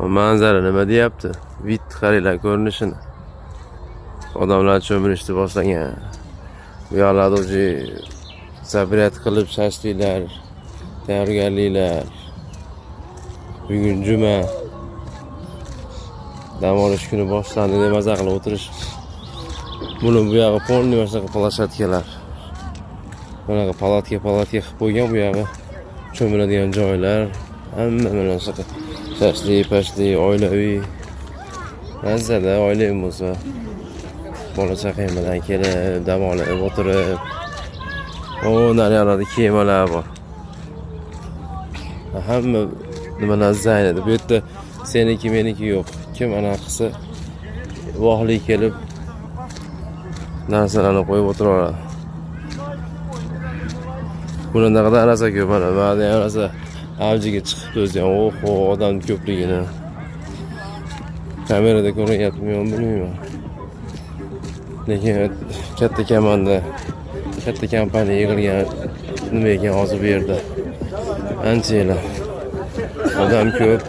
Manzara nima deyapti? Вид qaranglar ko'rinishini. Odamlar cho'milishni boshlagan. Bu yoqlarda уже собирать qilib shashliklar, tayyorgarliklar. Bugun juma. Dam olish kuni boshlandi deb maza qilib o'tirishibdi. Buni bu yog'i полный mana shunaqa площадка lar. Bunaqa палатка qilib qo'ygan, bu yog'i cho'miladigan joylar. Hamma mana shunaqa shashlik, pashlik, oilaviy. Mazzada oilang bo'lsa, bola chaqang bilan kelib, dam olib, o'tirib. O, naryoqlarda kemalar bor. Hamma nimalar zaynadi. Bu yerda seniki, meniki yo'q. Kim anaqa qilsa, vohli kelib narsalarni qo'yib o'tiraveradi. Bunaqada rosa ko'p, mana ba'zi ham rosa avjiga chiqibdi o'zi ham. Oho, odam ko'pligini. Kamerada ko'rinyaptimi yo'qmi, bilmayman. Lekin katta komanda, katta kompaniya yig'ilgan nima ekan hozir bu yerda. Ancha yil. Odam ko'p.